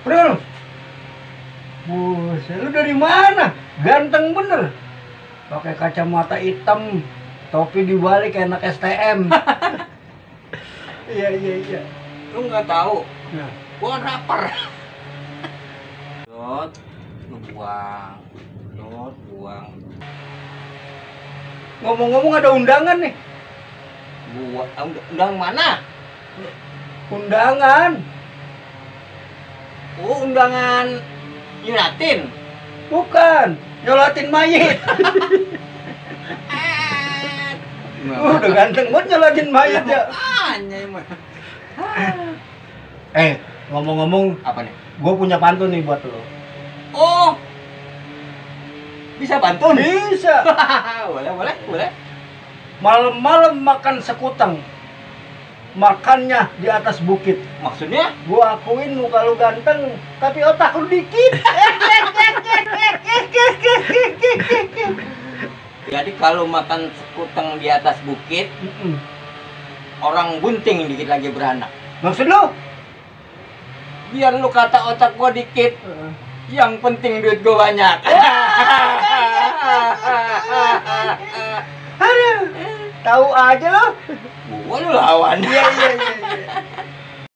Bro, buset, lu dari mana? Ganteng bener. Pakai kacamata hitam, topi dibalik kayak anak STM. Iya. Lu nggak tahu? Nah, Gua kan lapar. Dot, lu buang. Dot, buang. ngomong-ngomong ada undangan nih. Undang mana? Undangan. Oh, undangan Yunatin. Bukan, nyolatin mayit. Udah ganteng banget nyolatin mayit ya. Hanya emang. Ngomong-ngomong, Apa nih? gue punya pantun nih buat lo. Oh, bisa bantu nih? Bisa. boleh. Malam-malam makan sekutang, makannya di atas bukit. Maksudnya? Gue akuin muka lu ganteng, tapi otak lu dikit. Jadi kalau makan sekuteng di atas bukit, orang bunting dikit lagi beranak. Maksud lu? Biar lu kata otak gua dikit, yang penting duit gua banyak. Aduh, tahu aja lo. Gua lu lawan. Iya.